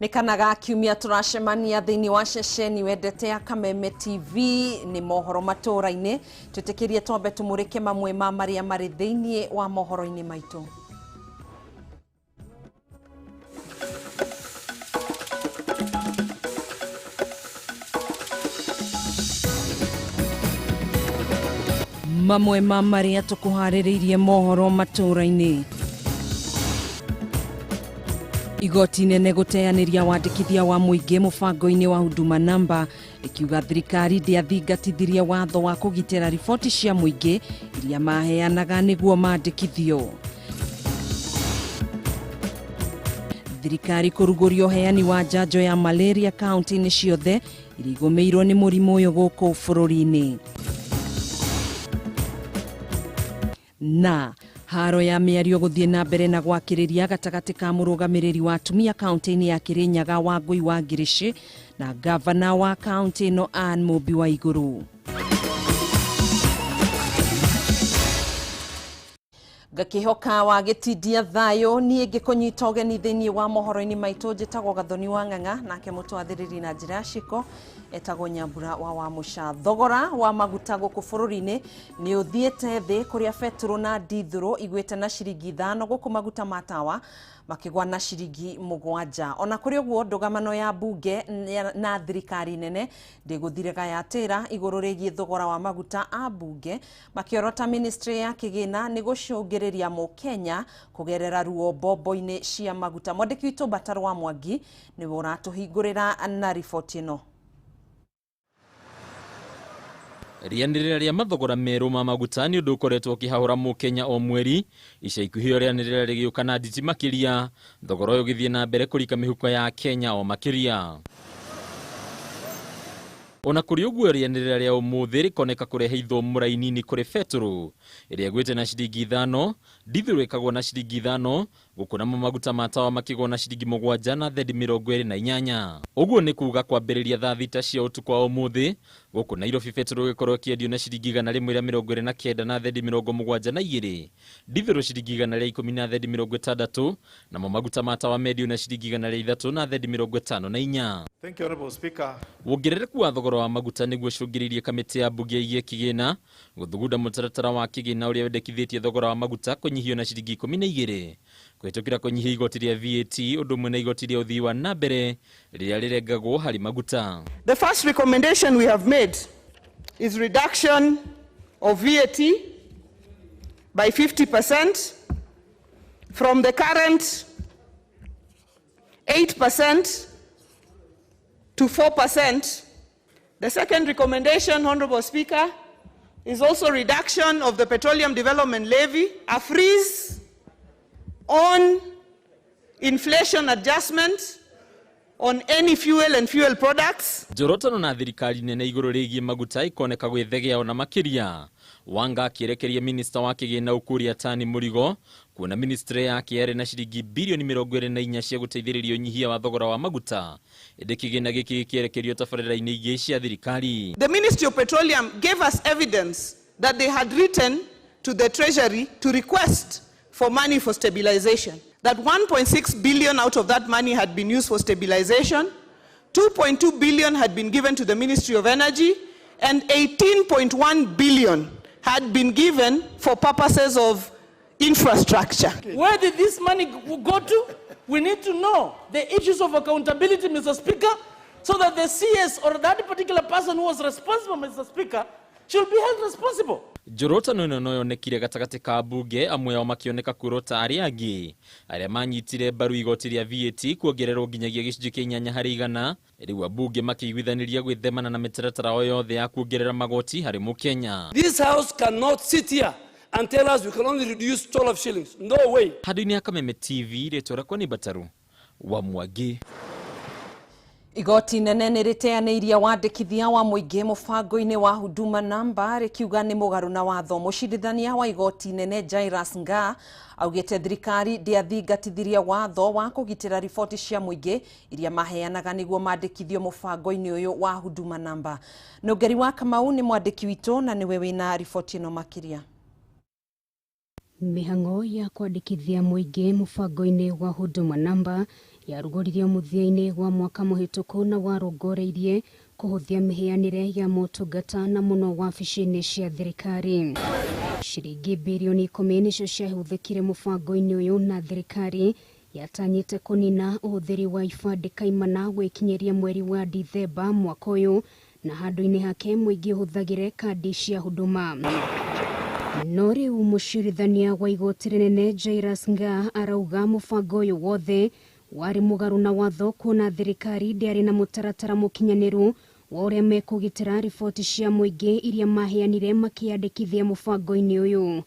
Nĩ kana ga kiumia tũracemania thĩinĩ wa ceceni wendete ya Kameme TV nĩ mohoro matũũra-inĩ. Twĩtĩkĩrie twambe tũmũrĩke mamwe ma marĩa marĩ thĩinĩ wa mohoro-inĩ maitũ. Mamwe ma marĩa tũkũharĩrĩirie mohoro matũũra-inĩ. Igoti nene gũteanĩria wandĩkithia wa mũingĩ mũbango-inĩ wa Huduma Namba rĩkiuga thirikari ndĩathingatithirie watho wa kũgitĩra riboti cia mũingĩ iria maheanaga nĩguo mandĩkithio. Thirikari kũrugũria ũheani wa njanjo ya malaria kaunti-inĩ ciothe iria igũmĩirwo nĩ mũrimũ ũyũ gũkũ bũrũri-inĩ. Na haro ya mĩario gũthiĩ na mbere na gwakĩrĩria gatagatĩ ka mũrũgamĩrĩri wa atumia kaunti-inĩ ya Kirinyaga Wangũi wa Ngirici na gavana wa kaunti ĩno Ann Mũmbi wa Igũrũ. Ngakĩhoka wa gĩtindia thayũ niĩ ngĩkũnyita ũgeni thĩinĩ wa mohoro-inĩ maitũ. Njĩtagwo Gathoni wa Ng'ang'a, nake mũtwathĩrĩri na njĩra ya ciko etagwo Nyambura wa Wamũca. Thogora wa maguta gũkũ bũrũri-inĩ nĩ ũthiĩte thĩ kũrĩa betũrũ na ndithũrũ igwĩte na ciringi 5 gũkũ maguta ma tawa makĩgwa na ciringi 7. Ona kũrĩ ũguo ndũgamano ya mbunge na thirikari nene ndĩgũthirĩga ya tĩra igũrũ rĩgiĩ thogora wa maguta. A mbunge makĩorota ministry ya kĩgĩna nĩ gũcũngĩrĩria mũkenya kũgerera ruo mbombo-inĩ cia maguta. Mwandĩki witũ Mbataro wa Mwangi nĩwe ũratũhingũrĩra na riboti ĩno. Rĩanĩrĩra rĩa mathogora merũ ma maguta nĩ ũndũ ũkoretwo ũkĩhahũra mũkenya o mweri. Ica ikuhĩ rĩanĩrĩra rĩgĩũka na nditi makĩria, thogora ũyũ ũgĩthiĩ na mbere kũrika mĩhuko ya Kenya o makĩria. Ona kũrĩ ũguo rĩanĩrĩra rĩa ũmũthĩ rĩkoneka kũrehe ithũmũra inini kũrĩ betũrũ ĩrĩa ĩgwĩte na ciringi 5, ndithũrũ ĩkagwo na ciringi 5, gũkũ namo maguta ma tawa makĩgwo na ciringi 7 na thendi 28. Ũguo nĩ kuga kwambĩrĩria thaa 6 cia ũtukũ wa ũmũthĩ gũkũ Nairobi betũrũ ĩgĩkorwo ĩkĩendio na ciringi 129 na thendi 72, ndithũrũ ciringi 110 na thendi 60, namo maguta ma tawa mendio na ciringi 103 na thendi 54. Thank you, Honorable Speaker. Wongerereku wa thogora wa maguta nĩguo ũcũngĩrĩirie kamĩtĩ ya mbunge ĩgiĩ kĩgĩna gũthugunda mũtaratara wa kĩgĩna ũrĩa wendekithĩtie thogora wa maguta kũnyihio na ciringi 12 kũhĩtũkĩra kũnyihia igoti rĩa VAT ũndũ ũmwe na igoti rĩa ũthii wa na mbere rĩrĩa rĩrengagwo harĩ maguta. The first recommendation we have made is reduction of VAT by 50% from the current 8% to 4%. The second recommendation, Honorable Speaker, is also reduction of the Petroleum Development Levy, a freeze on inflation adjustment on any fuel and fuel products. Njorotano na thirikari nene igũrũ rĩgiĩ maguta ikoneka gwĩthegea ona makĩria. Wanga akĩerekeria minista wa kĩgĩna Ukur Yatani mũrigo kuona ministry yake yarĩ na ciringi bilioni 24 cia gũteithĩrĩria ũnyihia wa thogora wa maguta, ĩndĩ kĩgĩna gĩkĩ gĩkĩerekerio tabarĩra-inĩ ingĩ cia thirikari. The Ministry of Petroleum gave us evidence that they had written to the Treasury to request for money for stabilization. That 1.6 billion out of that money had been used for stabilization, 2.2 billion had been given to the Ministry of Energy, and 18.1 billion had been given for purposes of infrastructure. Where did this money go to? We need to know the issues of accountability, Mr. Speaker, so that the CS or that particular person who was responsible, Mr. Speaker, should be held responsible. Njorotano ĩno no yonekire gatagatĩ ka mbunge, amwe ao makĩoneka kwĩrota arĩa angĩ arĩa manyitire mbaru igoti rĩa VAT kuongererwo nginyagia gĩcunjĩ kĩa 8 harĩ igana. Rĩu ambunge makĩiguithanĩria gwĩthemana na mĩtaratara o yothe ya kuongerera magoti harĩ mũkenya. This house cannot sit here and tell us we can only reduce 12 shillings. No way. Handũ-inĩ ya Kameme TV, rĩtwa rĩakwa nĩ Mbataru wa Mwangi. Igoti nene nĩ rĩteanĩirie wandĩkithia wa mũingĩ mũbango-inĩ wa Huduma Namba rĩkiuga nĩ mũgarũ na watho. Mũcirithania wa igoti nene Jairus Ngaah augĩte thirikari ndĩathingatithirie watho wa kũgitĩra riboti cia mũingĩ iria maheanaga nĩguo mandĩkithio mũbango-inĩ ũyũ wa Huduma Namba. Nũngeri wa Kamau nĩ mwandĩki witũ na nĩwe wĩna riboti ĩno makĩria. Mĩhang'o ya kwandĩkithia mũingĩ mũbango-inĩ wa Huduma Namba Yarugũririo mũthia-inĩ wa mwaka mũhĩtũku na warongoreirie kũhũthia mĩheanĩre ya motungata na mũno wabici-inĩ cia thirikari. Ciringi birioni 10 nĩcio ciahũthĩkire mũbango-inĩ ũyũ na thirikari yatanyĩte kũnina ũhũthĩri wa ibandĩ kaimana gwĩkinyĩria mweri wa Dithemba mwaka ũyũ na handũ-inĩ hake mũingĩ ũhũthagĩre kandi cia Huduma. No rĩu mũcirithania wa igoti rĩnene Jairus Ngaah arauga mũbango ũyũ wothe warĩ mũgarũ na watho kuona thirikari ndĩarĩ na mũtaratara mũkinyanĩru wa ũrĩa mekũgitĩra riboti cia mũingĩ iria maheanire makĩandĩkithia mũbango-inĩ ũyũ.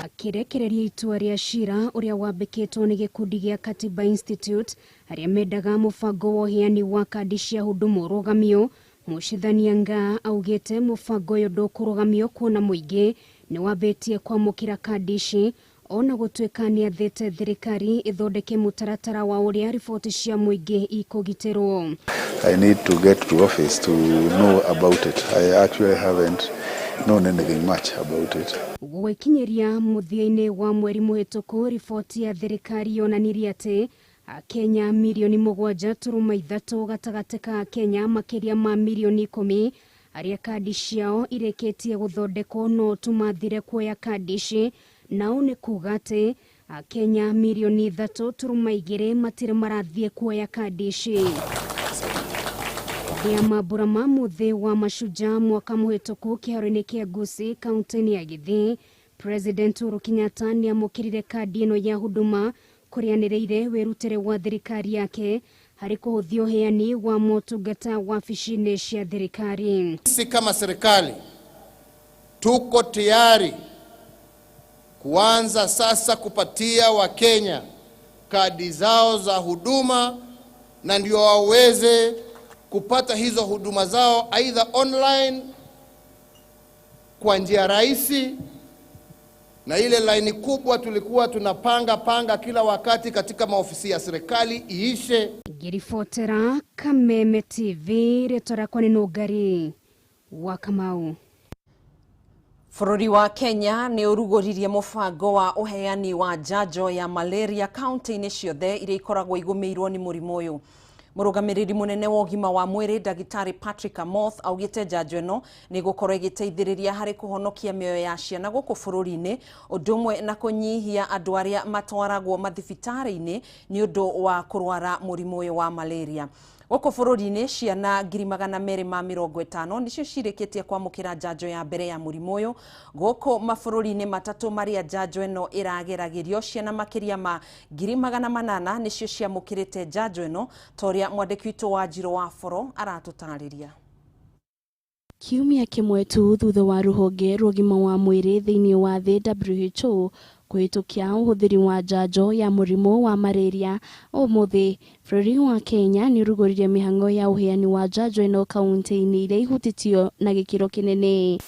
Akĩrekereria itua rĩa cira ũrĩa wambĩkĩtwo nĩ gĩkundi gĩa Katiba Institute arĩa mendaga mũbango wa ũheani wa kandi cia Huduma ũrũgamio, mũcirithania Ngaah augĩte mũbango ũyũ ndũkũrũgamio kuona mũingĩ nĩ wambĩtie kwamũkĩra kandi ici ona gũtuĩka nĩathĩte thirikari ĩthondeke mũtaratara wa ũrĩa riboti cia mũingĩ ikũgitĩrwo. I need to get to office to know about it. I actually haven't known anything much about it. Gwĩkinyĩria mũthia-inĩ wa mweri mũhĩtũku, riboti ya thirikari yonanirie atĩ Akenya mirioni 7.3 gatagatĩ ka Akenya makĩria ma mirioni 10 arĩa kandi ciao irĩkĩtie gũthondekwo no tumathire kuoya kandi ici, nao nĩ kuga atĩ Akenya mirioni 3.2 matirĩ marathiĩ kuoya kandi ici. Ya mambura ma mũthĩ wa mashujaa mwaka mũhĩtũku kĩharo-inĩ kĩa Gusii kaunti-inĩ ya Gĩthii, President Uhuru Kenyatta nĩamũkĩrire kandi ĩno ya Huduma kũrĩanĩrĩire wĩrutĩre wa thirikari yake harĩ kũhũthia ũheani wa motungata wabici-inĩ cia thirikari. Sisi kama serikali tuko tayari kuanza sasa kupatia Wakenya kadi zao za huduma na ndio waweze kupata hizo huduma zao aidha online kwa njia rahisi, na ile laini kubwa tulikuwa tunapanga panga kila wakati katika maofisi ya serikali iishe. Ngiribotera Kameme TV, rĩtwa rĩakwa nĩ Nũngari wa Kamau. Bũrũri wa Kenya nĩ ũrugũririe mũbango wa ũheani wa njanjo ya malaria kaunti-inĩ ciothe iria ikoragwo igũmĩirwo nĩ mũrimũ ũyũ. Mũrũgamĩrĩri mũnene wa ũgima wa mwĩrĩ Ndagĩtarĩ Patrick Amoth augĩte njanjo ĩno nĩ ĩgũkorwo ĩgĩteithĩrĩria harĩ kũhonokia mĩoyo ya ciana gũkũ bũrũri-inĩ, ũndũ ũmwe na kũnyihia andũ arĩa matwaragwo mathibitarĩ-inĩ nĩ ũndũ wa kũrwara mũrimũ ũyũ wa malaria. Gũkũ bũrũri-inĩ ciana 250,000 nĩcio cirĩkĩtie kwamũkĩra njanjo ya mbere ya mũrimũ ũyũ. Gũkũ mabũrũri-inĩ matatũ marĩa njanjo ĩno ĩrageragĩrio, ciana makĩria ma 800,000 nĩcio ciamũkĩrĩte njanjo ĩno, ta ũrĩa mwandĩki witũ wa Njirũ wa Boro aratũtarĩria. Kiumia kĩmwe tu thutha wa rũhonge rwa ũgima wa mwĩrĩ thĩinĩ wa thĩ WHO kũhĩtũkia ũhũthĩri wa njanjo ya mũrimũ wa malaria, ũmũthĩ bũrũri wa Kenya nĩ ũrugũririe mĩhang'o ya ũheani wa njanjo ĩno kaunti-inĩ iria ihutĩtio na gĩkĩro kĩnene.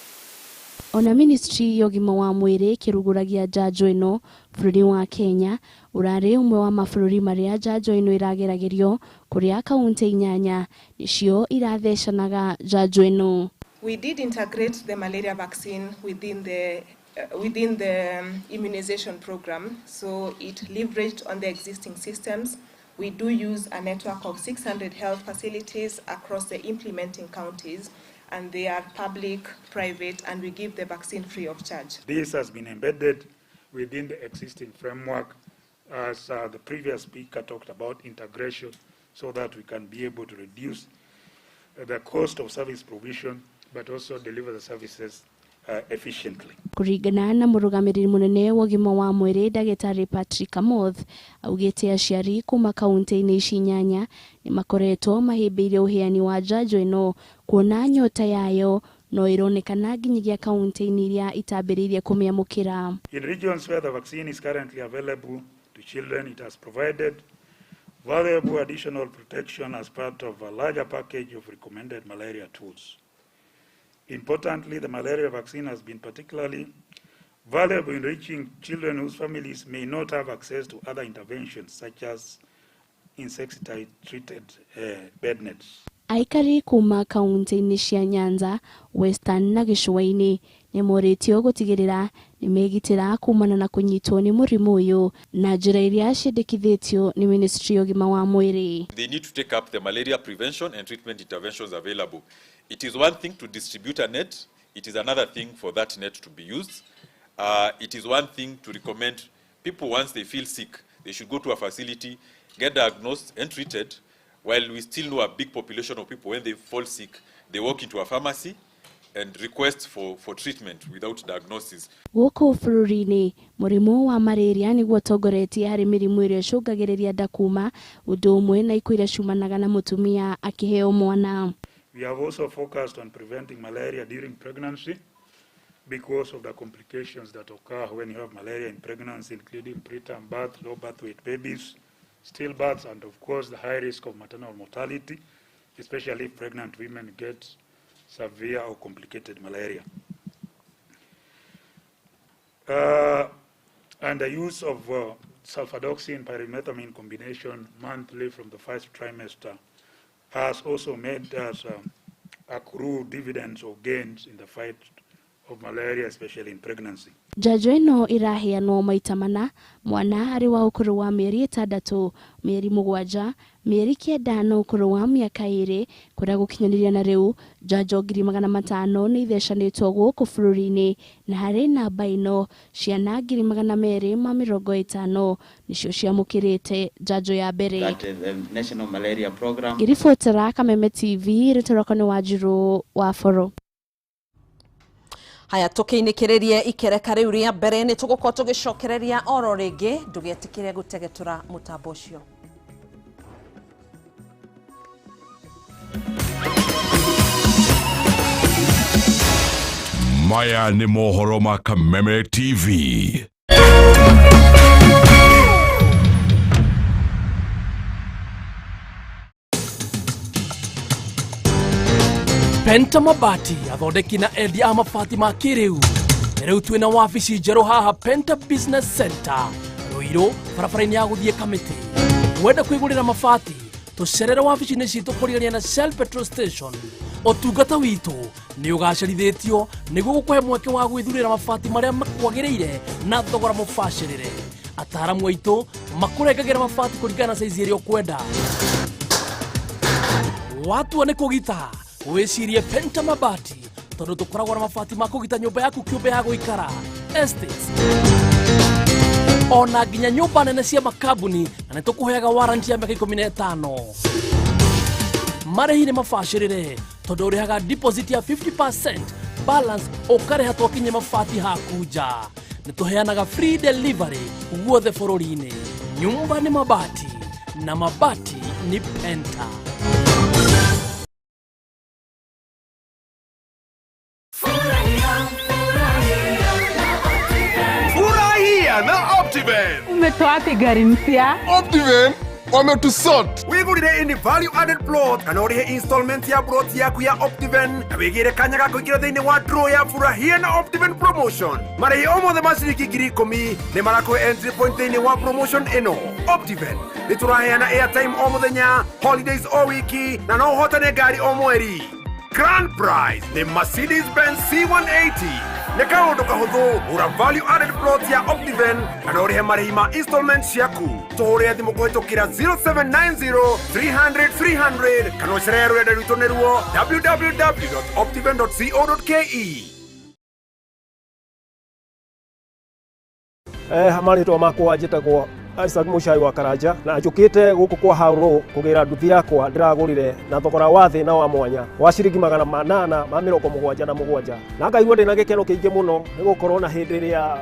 Ona ministry ya ũgima wa mwĩrĩ ĩkĩrugũragia njanjo ĩno, bũrũri wa Kenya ũrarĩ ũmwe wa mabũrũri marĩa njanjo ĩno ĩrageragĩrio, kũrĩa kaunti 8 nĩcio irathecanaga njanjo ĩno. We did integrate the malaria vaccine within the immunization program, so it leveraged on the existing systems. We do use a network of 600 health facilities across the implementing counties, and they are public, private, and we give the vaccine free of charge. This has been embedded within the existing framework, as the previous speaker talked about integration, so that we can be able to reduce the cost of service provision, but also deliver the services efficiently. Kũringana na mũrũgamĩrĩri mũnene wa ũgima wa mwĩrĩ Ndagĩtarĩ Patrick Amoth augĩte aciari kuma kaunti-inĩ ici 8 nĩ makoretwo mahĩmbĩirie ũheani wa njanjo ĩno, kuona nyota yayo no ĩronekana nginyagia kaunti-inĩ iria itambĩrĩirie kũmĩamũkĩra. In regions where the vaccine is currently available to children, it has provided valuable additional protection as part of a larger package of recommended malaria tools. Importantly, the malaria vaccine has been particularly valuable in reaching children whose families may not have access to other interventions such as insecticide-treated bed nets. Aikari kuma kaunti-inĩ cia Nyanza, Western na Gĩcũa-inĩ nĩ morĩtio gũtigĩrĩra Nĩ megitĩra kumana na kũnyitwo nĩ mũrimũ ũyũ na njĩra iria ciendekithĩtio nĩ Ministry ya ũgima wa mwĩrĩ. They need to take up the malaria prevention and treatment interventions available. It is one thing to distribute a net, it is another thing for that net to be used. It is one thing to recommend people once they feel sick, they should go to a facility, get diagnosed and treated, while we still know a big population of people, when they fall sick, they walk into a pharmacy and request for treatment without diagnosis. Gũkũ bũrũri-inĩ mũrimũ wa malaria nĩguo ũtongoretie harĩ mĩrimũ ĩrĩa ĩcũngagĩrĩria nda kuma, ũndũ ũmwe na ikuũ iria ciumanaga na mũtumia akĩheo mwana. We have also focused on preventing malaria during pregnancy because of the complications that occur when you have malaria in pregnancy, including preterm birth, low birth weight babies, stillbirths, and of course the high risk of maternal mortality, especially if pregnant women get severe or complicated malaria. And the use of sulfadoxine pyrimethamine combination monthly from the first trimester has also made us accrue dividends or gains in the fight of malaria, especially in pregnancy. Njanjo ĩno ĩraheanwo maita mana, mwana arĩ wa ũkũrũ wa mĩeri 6, mĩeri 7, mĩeri 9 na ũkũrũ wa mĩaka 2, kũrĩa gũkinyanĩria na rĩu njanjo 500,000 nĩ ithecanĩtwo gũkũ bũrũri-inĩ, na harĩ namba ĩno ciana 250,000 nĩcio ciamũkĩrĩte njanjo ya mbere. That is the National Malaria Program. Ngĩribotera Kameme TV, rĩtwa rĩakwa nĩ Wanjirũ wa Boro. Haya, tukiinikirerie ikereka riu ria mbere ni tugukorwo tugicokereria oro ringi, ndugetikire gutegetura mutambo ucio. Maya ni mohoro ma Kameme TV. Penta Mabati athondeki na endia a mabati ma kĩrĩu. Rĩu twĩna wabici njerũ haha Penta Business Center, Ruiru, barabara-inĩ ya gũthiĩ Kamĩtĩ. Wenda kwĩgũrĩra mabati, tũcerere wabici-inĩ citũ kũrigania na Shell Petrol Station. Ũtungata witũ nĩ ũgacerithĩtio nĩguo gũkũhe mweke wa gwĩthurĩra mabati marĩa makwagĩrĩire na thogora mũbacĩrĩre. Ataaramu aitũ makũrengagĩra mabati kũringana na saizi ĩrĩa ũkwenda. Watua nĩ kũgita, wĩcirie Penta Mabati tondũ tũkoragwo na mabati ma kũgita nyũmba yaku kĩũmbe ya gũikara, estates, ona nginya nyũmba nene cia makambuni, na nĩ tũkũheaga warranty ya mĩaka 15. Marĩhi nĩ mabacĩrĩre tondũ ũrĩhaga deposit ya 50%, balance ũkarĩha twakinye mabati haku nja. Nĩ tũheanaga free delivery guothe bũrũri-inĩ. Nyũmba nĩ mabati na mabati nĩ Penta. Furahia na Optiven. Umetoa wapi gari mpya? Optiven wametusort. Wigurire ini value added plot kana urihe installment ya plot yaku ya Optiven na wigire kanya ga kuingira thiini wa draw ya Furahia na Optiven promotion. Marĩhi o mothe ma ciringi 10,000 nĩ marakũhe entry point thiini wa promotion ĩno. Optiven nĩ tũraheana airtime o mũthenya, holidays o wiki na no ũhotane ngari o mweri. Grand prize ni Mercedes-Benz C180. Nĩ kaũndũ kahũthũ, gũra value added plot ya Optiven kana ũrĩhe marĩhi ma installment ciaku. Tũhũrĩre thimũ kũhĩtũkĩra 0790 300 300 kana ũcerere rũrenda rwitũ nĩruo www.optiven.co.ke. Marĩtwa makwa njĩtagwo Isaac Muchai wa Karanja na njũkĩte gũkũ kwa Hauro kũgĩra nduthi yakwa ndĩragũrire na thogora wa thĩ na wa mwanya wa ciringi 877 na ngaigua ndĩna gĩkeno kĩingĩ mũno nĩ gũkorwo na hĩndĩ ĩrĩa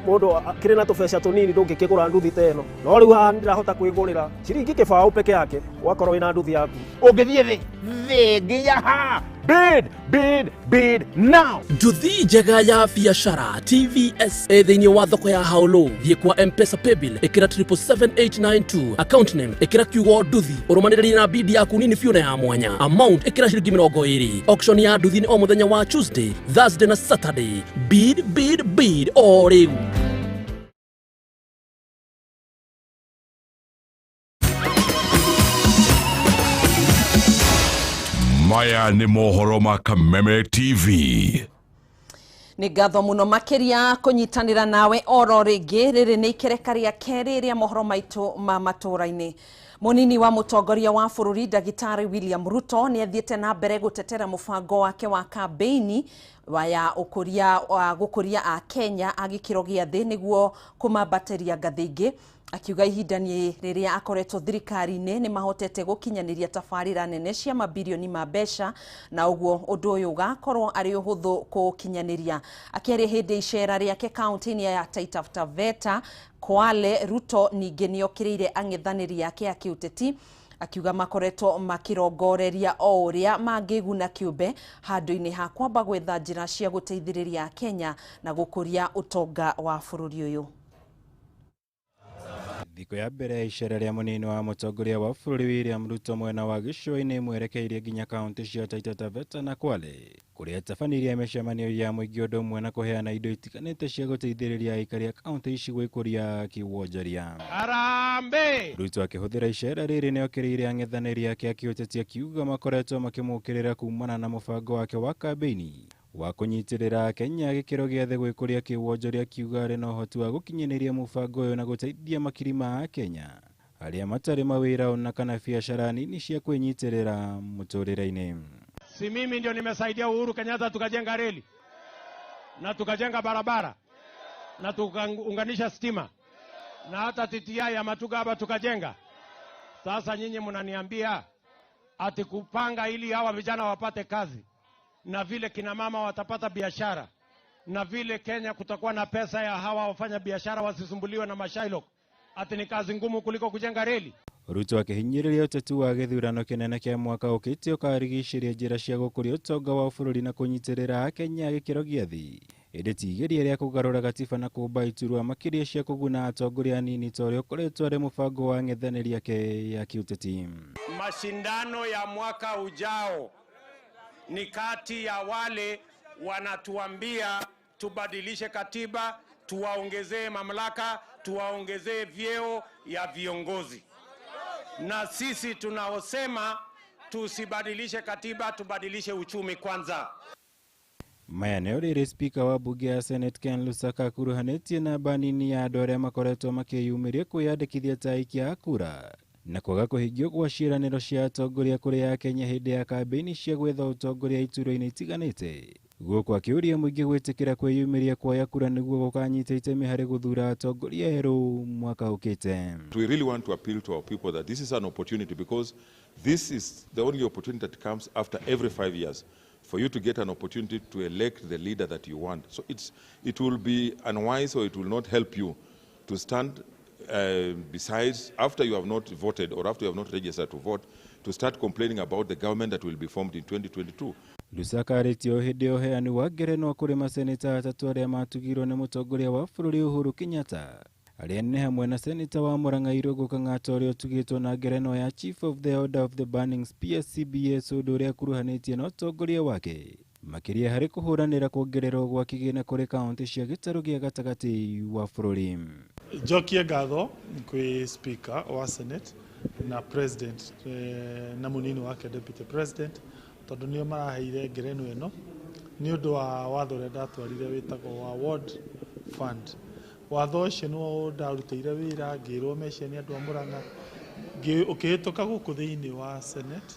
mũndũ akĩrĩ na tũbeca tũnini ndũngĩkĩgũra nduthi ta ĩno, no rĩu haha nĩndĩrahota kwĩgũrĩra ciringi 0 peke yake ũgakorwo wĩna nduthi yaku. Ũngĩthiĩ thĩ thĩ nginya ha. Bid, bid, bid now. Nduthi njega ya biashara TVSA thĩinĩ wa thoko ya Haulu. Thiĩ kwa M-Pesa Paybill, ĩkĩra 777892, account name ĩkĩra kiugo nduthi, ũrũmanĩrĩrie na bid yaku nini biũ na ya mwanya. Amount ĩkĩra ciringi 20. Auction ya nduthi nĩ o mũthenya wa Tuesday, Thursday na Saturday. Bid, bid, bid o rĩu. Maya ni mohoro ma Kameme TV. Nĩ ngatho mũno makĩria kũnyitanĩra nawe oro rĩngĩ. Rĩrĩ nĩ ikereka rĩa kerĩ rĩa mohoro maitũ ma matũũra-inĩ. Mũnini wa mũtongoria wa bũrũri Ndagĩtarĩ William Ruto nĩ athiĩte na mbere gũtetera mũbango wake wa kambĩini ya ũkũria wa gũkũria a Kenya a gĩkĩro gĩa thĩ nĩguo kũmambatĩria ngathĩ ingĩ, akiuga ihinda nĩ rĩrĩa akoretwo thirikari-inĩ nĩ mahotete gũkinyanĩria tabarĩra nene cia mabirioni ma mbeca, na ũguo ũndũ ũyũ ũgakorwo arĩ ũhũthũ kũũkinyanĩria. Akĩaria hĩndĩ icera rĩake kaunti-inĩ ya Taita Taveta Kwale, Ruto ningĩ nĩokĩrĩire ang'ethanĩri ake a kĩũteti, akiuga makoretwo makirongoreria o ũrĩa mangĩguna kĩũmbe handũ-inĩ ha kwamba gwetha njĩra cia gũteithĩrĩria Kenya na gũkũria ũtonga wa bũrũri ũyũ. Thikũ ya mbere ya icera rĩa mũnini wa mũtongoria wa bũrũri William Ruto mwena wa gĩcũa-inĩ mwerekeirie nginya kaunti cia Taita Taveta na Kwale kũrĩa atabanirie mĩcemanio ya mũingĩ ũndũ ũmwe na kũheana indo itiganĩte cia gũteithĩrĩria aikari a kaunti ici gwĩkũria kĩwonjoria. Harambee! Ruto akĩhũthĩra icera rĩrĩ nĩokĩrĩire ang'ethanĩri ake a kĩũteti akiuga makoretwo makĩmũkĩrĩra kumana na mũbango wake wa kambĩini wa kũnyitĩrĩra Kenya gĩkĩro gĩa thĩ gwĩkũria kĩwonjoria, akiuga arĩ na ũhoti wa gũkinyanĩria mũbango ũyũ na gũteithia makiri ma Akenya arĩa matarĩ mawĩra ona kana biacara nini cia kwĩnyitĩrĩra mũtũrĩre-inĩ. Si mimi ndio nimesaidia Uhuru Kenyatta tukajenga reli na tukajenga barabara na tukaunganisha stima na hata TTI ya Matuga hapa tukajenga. Sasa nyinyi mnaniambia ati kupanga ili hawa vijana wapate kazi na vile kina mama watapata biashara na vile Kenya kutakuwa na pesa ya hawa wafanya biashara wasisumbuliwe na mashailok, ati ni kazi ngumu kuliko kujenga reli. Ruto akĩhinyĩrĩria ũteti wa gĩthurano kĩnene kĩa mwaka ũkĩte ũkarigicĩria njĩra cia gũkũria ũtonga wa bũrũri na kũnyitĩrĩra Akenya gĩkĩro gĩa thĩ, ĩndĩ ti igeria rĩa kũgarũra gatiba na kũmba iturwa makĩria cia kũguna atongoria anini ta ũrĩa ũkoretwo arĩ mũbango wa ng'ethanĩri yake ya kĩũteti. Mashindano ya mwaka ujao ni kati ya wale wanatuambia tubadilishe katiba, tuwaongezee mamlaka, tuwaongezee vyeo ya viongozi, na sisi tunaosema tusibadilishe katiba, tubadilishe uchumi kwanza. Maya nĩo rĩrĩ Speaker wa bunge ya Senate Ken Lusaka akuruhanĩtie na banini ya andũ arĩa makoretwo makĩyumĩria kwĩyandĩkithia ta aikia a kura na kwaga kũhingio gwa ciĩranĩro cia atongoria kũrĩ Akenya hĩndĩ ya kambĩini cia gwetha ũtongoria iturwa-inĩ itiganĩte, gũkũ akĩũria mũingĩ gwĩtĩkĩra kwĩyumĩria kuoya kura nĩguo gũkanyita itemi harĩ gũthura atongoria erũ mwaka ũkĩte. We really want to appeal to our people that this is an opportunity, because this is the only opportunity that comes after every 5 years for you to get an opportunity to elect the leader that you want. So it will be unwise, or it will not help you to stand besides, after you have not voted or after you have not registered to vote, to start complaining about the government that will be formed in 2022. Lusaka arĩtie o hĩndĩ ya ũheani wa ngerenwa kũrĩ maseneta atatũ arĩa matugirwo nĩ mũtongoria wa bũrũri Uhuru Kenyatta, arĩa nĩ hamwe na seneta wa Murang'a Irũngũ Kang'ata ũrĩa ũtugĩtwo na ngerenwa ya Chief of the Order of the Burning Spear CBS, ũndũ ũrĩa akuruhanĩtie na ũtongoria wake makĩria harĩ kũhũranĩra kuongererwo gwa kĩgĩna kũrĩ kaunti cia gĩtarũ gĩa gatagatĩ wa bũrũri. Njokie ngatho kwĩ Speaker wa Senate na President na mũnini wake Deputy President, tondũ nĩo maraheire ngerenwa ĩno nĩ ũndũ wa watho ũrĩa ndatwarire wĩtagwo wa Ward Fund. Watho ũcio nĩwo ndarutĩire wĩra, ngĩrwo meciria nĩ andũ a Murang'a, ũkĩhĩtũka gũkũ thĩinĩ wa Senate,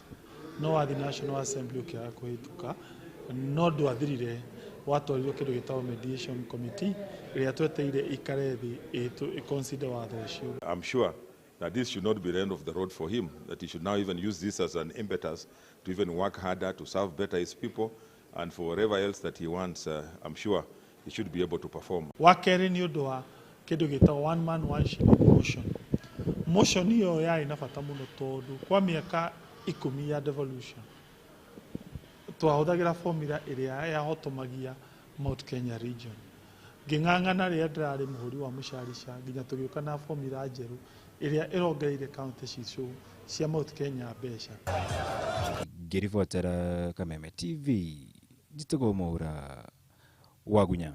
no wathi National Assembly ũkĩaga kũhĩtũka, no ndwathirire, watwarirwo kĩndũ gĩtagwo Mediation Committee ĩrĩa tweteire ikare thĩ ĩconsider watho ũcio. I'm sure that this should not be the end of the road for him, that he should now even use this as an impetus to even work harder, to serve better his people, and for whatever else that he wants, I'm sure he should be able to perform. Wa kerĩ nĩ ũndũ wa kĩndũ gĩtagwo one man one shilling motion. Motion ĩyo yarĩ na bata mũno tondũ kwa mĩaka 10 ya devolution twahũthagĩra formula ĩrĩa yahotomagia Mount Kenya region. Ngĩng'ang'ana rĩrĩa ndĩrarĩ mũhũri wa mũcarica nginya tũgĩũka na formula njerũ ĩrĩa ĩrongereire kaunti citũ cia Mount Kenya mbeca. Ngĩribotera Kameme TV, njĩtagwo Mwaura Wagunya.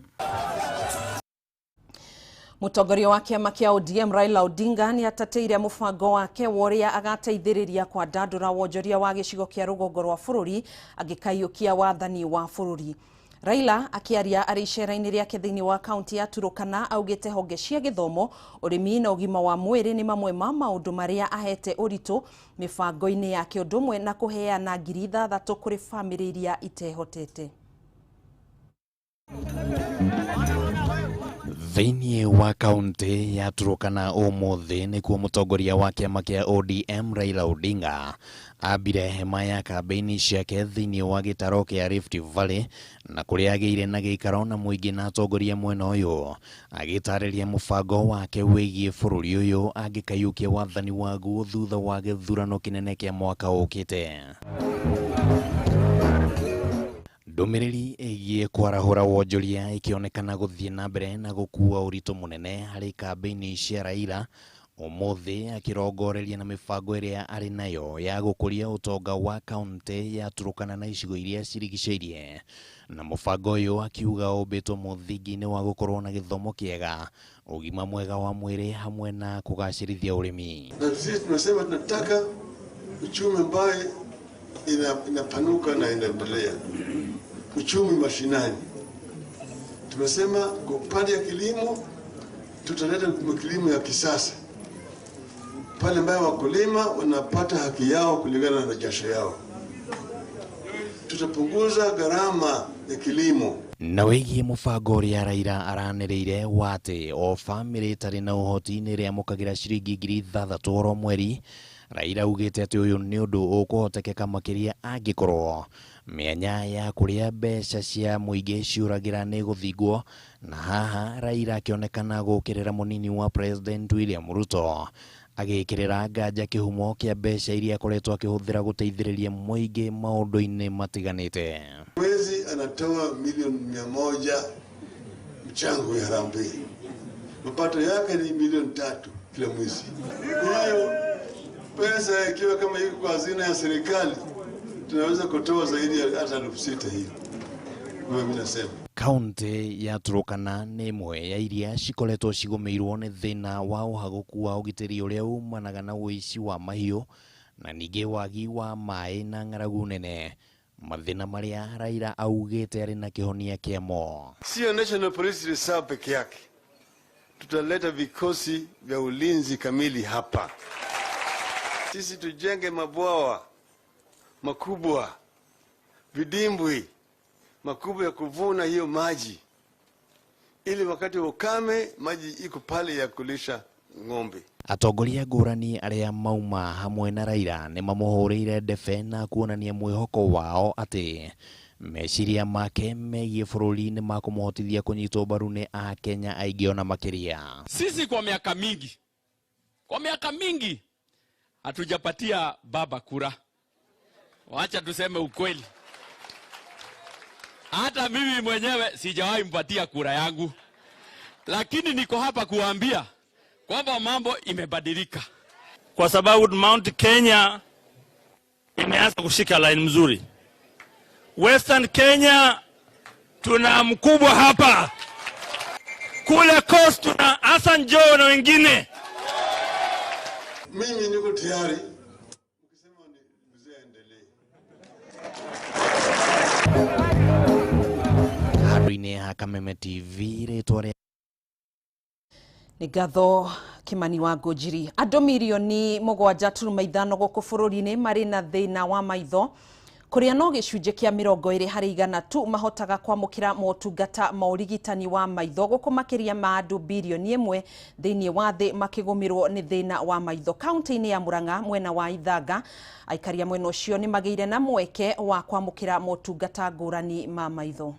Mũtongoria wa kĩama kĩa ODM Raila Odinga nĩ atateire mũbango wake wa ũrĩa agateithĩrĩria kwandandũra wonjoria wa gĩcigo kĩa rũgongo rwa bũrũri angĩkaiyũkia wathani wa bũrũri. Raila akĩaria arĩ icera-inĩ rĩake thĩinĩ wa kaunti ya Turukana augĩte honge cia gĩthomo, ũrĩmi na ũgima wa mwĩrĩ nĩ mamwe ma maũndũ marĩa ahete ũritũ mĩbango-inĩ yake, ũndũ ũmwe na kũheana 6,000 kũrĩ bamĩrĩ iria itehotete. Thĩinĩ wa kaunti ya Turukana ũmũthĩ nĩkuo mũtongoria wa kĩama kĩa ODM Raila Odinga ambire hema ya kambĩini ciake thĩinĩ wa gĩtaro kĩa Rift Valley, na kũrĩa agĩire na gĩikaro na mũingĩ na atongoria mwena ũyũ, agĩtarĩria mũbango wake wĩgiĩ bũrũri ũyũ angĩkaiyũkia wathani waguo thutha wa gĩthurano kĩnene kĩa mwaka ũkĩte. Ndũmĩrĩri ĩgiĩ kwarahũra wonjoria ĩkĩonekana gũthiĩ na mbere na gũkua ũritũ mũnene harĩ kambĩini cia Raila ũmũthĩ, akĩrongoreria na mĩbango ĩrĩa arĩ nayo ya gũkũria ũtonga wa kaunti ya Turukana na icigo iria cirigicĩirie. Na mũbango ũyũ akiuga ũmbĩtwo mũthingi-inĩ wa gũkorwo na gĩthomo kĩega, ũgima mwega wa mwĩrĩ hamwe na kũgacĩrithia ũrĩmi. Na sisi tunasema tunataka uchumi ambaye inapanuka na inaendelea, uchumi mashinani. Tumesema kwa upande ya kilimo tutaleta kilimo ya kisasa pale ambayo wakulima wanapata haki yao kulingana na jasho yao. Tutapunguza gharama ya kilimo. Na wĩgiĩ mũbango ũrĩa Raila aranĩrĩire wa atĩ o bamĩrĩ ĩtarĩ na ũhoti nĩ ĩrĩamũkagĩra ciringi 6,000 oro mweri, Raila augĩte atĩ ũyũ nĩ ũndũ ũkũhotekeka makĩria angĩkorwo mĩanya ya kũrĩa mbeca cia mũingĩ ciũragĩra nĩ gũthingwo, na haha Raila akĩonekana gũkĩrĩra mũnini wa President William Ruto agĩkĩrĩra nganja kĩhumo kĩa mbeca iria akoretwo akĩhũthĩra gũteithĩrĩria mũingĩ maũndũ-inĩ matiganĩte. Mwezi anatoa milioni 100 mchango ya harambee, mapato yake ni milioni 3 kila mwezi. Kwa hiyo pesa ikiwa kama iko kwa hazina ya serikali tunaweza kutoa zaidi ya hata 6,000 hiyo. Mimi nasema Kaunti ya Turukana nĩ ĩmwe ya iria cikoretwo cigũmĩirwo nĩ thĩna wa ũhagũku wa ũgitĩri ũrĩa umanaga na ũici wa mahiũ na ningĩ wagi wa maĩ na ng'aragu nene, mathĩna marĩa Raila augĩte arĩ na kĩhonia kĩamo. Sio National Police Reserve peke yake, tutaleta vikosi vya ulinzi kamili hapa. Sisi tujenge mabwawa makubwa, vidimbwi makubwa ya kuvuna hiyo maji, ili wakati wa ukame maji iko pale ya kulisha ng'ombe. Atongoria ngũrani arĩa mauma hamwe na Raila nĩ mamũhũrĩire ndebe na kuonania mwĩhoko wao atĩ meciria make megiĩ bũrũri nĩ makũmũhotithia kũnyitwo mbaru nĩ Akenya aingĩ ona makĩria. Sisi kwa miaka mingi hatujapatia baba kura. Wacha tuseme ukweli. Hata mimi mwenyewe sijawahi mpatia kura yangu. Lakini niko hapa kuambia kwamba mambo imebadilika. Kwa sababu Mount Kenya imeanza kushika line mzuri. Western Kenya tuna mkubwa hapa. Kule Coast tuna Hassan Joho na wengine. Mimi niko tayari. Ukisema ni mzee aendelee. Handũ-inĩ ha Kameme TV rĩtwa rĩa Nĩ ngatho Kimani wa Ngũnjiri. Andũ mirioni 7.5 gũkũ bũrũri-inĩ marĩ na thĩna wa maitho, kũrĩa no gĩcunjĩ kĩa 20 harĩ igana tu mahotaga kwamũkĩra motungata ma ũrigitani wa maitho, gũkũ makĩria ma andũ birioni 1 thĩinĩ wa thĩ makĩgũmĩrwo nĩ thĩna wa maitho. Kaunti-inĩ ya Murang'a mwena wa Ithanga, aikaria mwena ũcio nĩ magĩire na mweke wa kwamũkĩra motungata ngũrani ma maitho.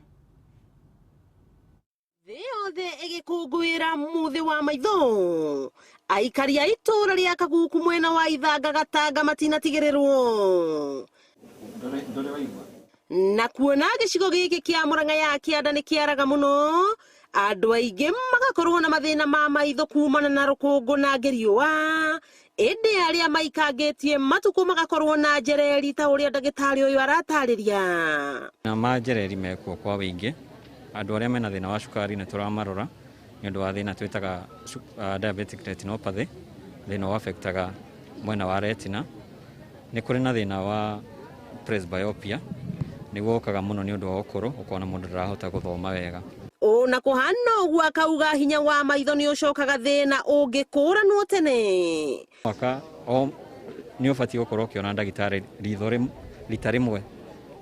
Thĩ yothe ĩgĩkũngũĩra mũthĩ wa maitho, aikari a itũũra rĩa Kaguku mwena wa Ithanga Gatanga matinatigĩrĩrwo na kuona gĩcigo gĩkĩ kĩa Murang'a ya kĩanda nĩ kĩaraga mũno, andũ aingĩ magakorwo na mathĩna ma maitho kumana na rũkũngũ na riũa, ĩndĩ arĩa maikangĩtie matukũ magakorwo na njereri ta ũrĩa ndagĩtarĩ ũyũ aratarĩria. Na manjereri mekuo kwa wĩingĩ, andũ arĩa mena thĩna wa cukari nĩ tũramarora nĩ ũndũ wa thĩna twĩtaga diabetic retinopathy, thĩna wa affectaga mwena wa retina. Nĩ kũrĩ na thĩna wa presbyopia, Nĩguo ũkaga mũno nĩ ũndũ wa ũkũrũ, ũkona mũndũ ndarahota gũthoma wega. Ona kũhana ũguo akauga hinya wa maitho nĩ ũcokaga thĩna ũngĩkũranwo tene. Mwaka o nĩ ũbatiĩ gũkorwo ũkĩona ndagĩtarĩ ritho rita rĩmwe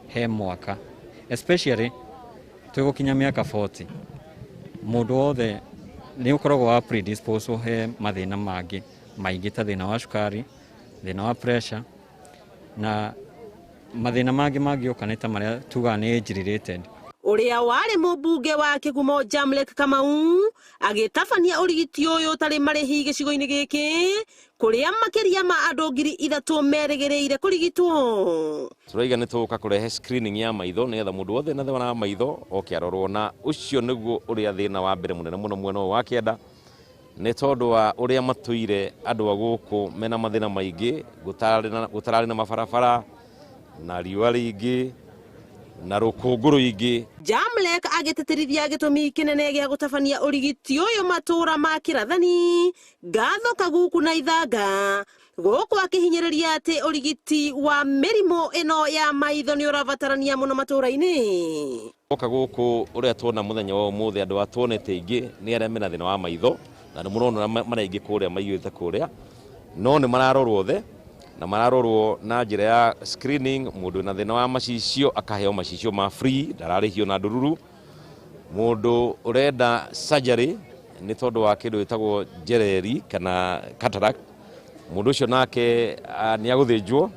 he mwaka, especially twĩgũkinya mĩaka 40 mũndũ wothe nĩ ũkoragwo wa predisposed he mathĩna mangĩ maingĩ ta thĩna wa cukari, thĩna wa pressure na mathĩna mangĩ mangĩũka nĩ ta marĩa tugaga nĩ age related. Ũrĩa warĩ mũmbunge wa Kĩgumo Jamlek Kamau agĩtabania ũrigiti ũyũ ũtarĩ marĩhi gĩcigo-inĩ gĩkĩ kũrĩa makĩria ma andũ 3,000 merĩgĩrĩire kũrigitwo. Tũraiga nĩ tũgũka kũrehe screening ya maitho nĩgetha mũndũ wothe na thĩna wa maitho oke arorwo, na ũcio nĩguo ũrĩa thĩna wa mbere mũnene mũno mwena ũyũ wa kĩanda, nĩ tondũ wa ũrĩa matũire andũ a gũkũ mena mathĩna maingĩ, gũtararĩ na mabarabara na riũa rĩingĩ na rũkũngũ rũingĩ. Jamlek agĩtĩtĩrithia gĩtũmi kĩnene gĩa gũtabania ũrigiti ũyũ matũũra ma Kĩrathani, Ngatho, Kaguku na Ithanga, gũkũ akĩhinyĩrĩria atĩ ũrigiti wa mĩrimũ ĩno ya maitho nĩ ũrabatarania mũno matũũra-inĩ. Oka gũkũ ũrĩa tuona mũthenya wa ũmũthĩ andũ a tuonete aingĩ nĩ arĩa mena thĩna wa maitho, na nĩ mũrona maraingĩ kũrĩa maiyũrĩte kũrĩa, no nĩ mararorwo othe na mararorwo na njĩra ya screening. Mũndũ wĩna thĩna wa macicio akaheo macicio ma free, ndararĩhio na ndururu. Mũndũ ũrenda surgery nĩ tondũ wa kĩndũ gĩtagwo njereri kana cataract, mũndũ ũcio nake nĩ agũthĩnjwo,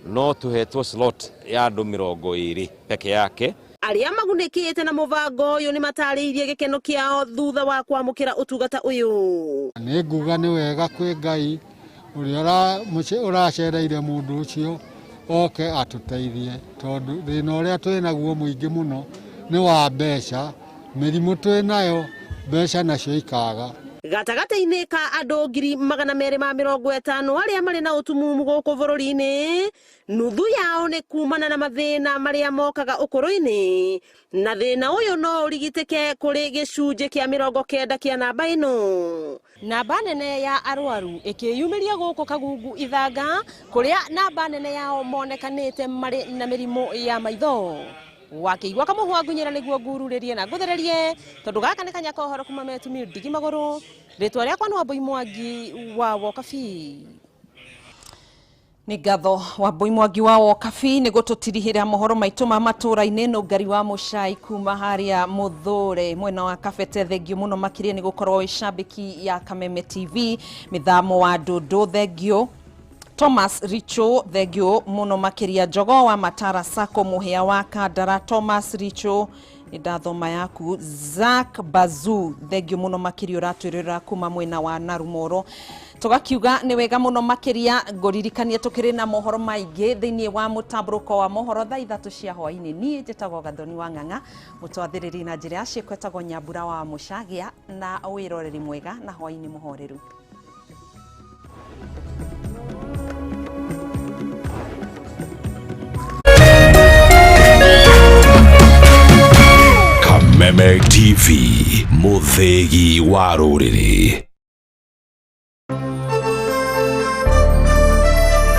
no tũhetwo slot ya andũ 20 peke yake. Arĩa magunĩkĩte na mũbango ũyũ nĩ matarĩirie gĩkeno kĩao thutha wa kwamũkĩra ũtungata ũyũ. Nĩ nguga nĩ wega kwĩ Ngai ũrĩa ũracereire mũndũ ũcio oke atũteithie, tondũ thĩna ũrĩa twĩ naguo mũingĩ mũno nĩ wa mbeca, mĩrimũ twĩ nayo mbeca nacio ikaga. Gatagatĩ-inĩ ka andũ 250,000 arĩa marĩ na ũtumumu gũkũ bũrũri-inĩ, nuthu yao nĩ kumana na mathĩna marĩa mokaga ũkũrũ-inĩ, na thĩna ũyũ no ũrigitĩke kũrĩ gĩcunjĩ kĩa 90 kĩa namba ĩno. Namba nene ya arwaru ĩkĩyumĩria gũkũ Kagungu Ithanga, kũrĩa namba nene yao monekanĩte marĩ na mĩrimũ ya maitho. Wakĩigua kamũhwa ngunyĩra nĩguo ngururĩrie na ngũthererie, tondũ gaka nĩ kanya ka ũhoro kuma metumia ndigi magũrũ. Rĩtwa rĩakwa nĩ Wambui Mwangi wa Wokabi. Nĩ ngatho Wambui Mwangi wa Wokabi nĩ gũtũtirihĩra mohoro maitũ ma matũũra-inĩ. Nũngari wa Mũcai kuma harĩa Mũthũre mwena wa Kabete, thengio mũno makĩria nĩ gũkorwo wĩ cambĩki ya Kameme TV. Mĩthamo wa Ndũndũ, thengio. Thomas Richo, thengio mũno makĩria. Njogo wa Matara Sacco, Mũhĩa wa Kandara, Thomas Richo nĩ ndathoma yaku. Zack Bazu, thengio mũno makĩria ũratwĩrĩra kuma mwena wa Narumoro. Tũgakiuga nĩ wega mũno makĩria. Ngũririkanie tũkĩrĩ na mohoro maingĩ thĩinĩ wa mũtambũrũko wa mohoro thaa 3 cia hwaĩ-inĩ. Niĩ njĩtagwo Gathoni wa Ng'ang'a, mũtwathĩrĩri na njĩra ya ciĩko etagwo Nyambura wa Mũcagĩa, na wĩroreri mwega na hwaĩ-inĩ mũhoreru. Kameme TV, mũthĩgi wa rũrĩrĩ.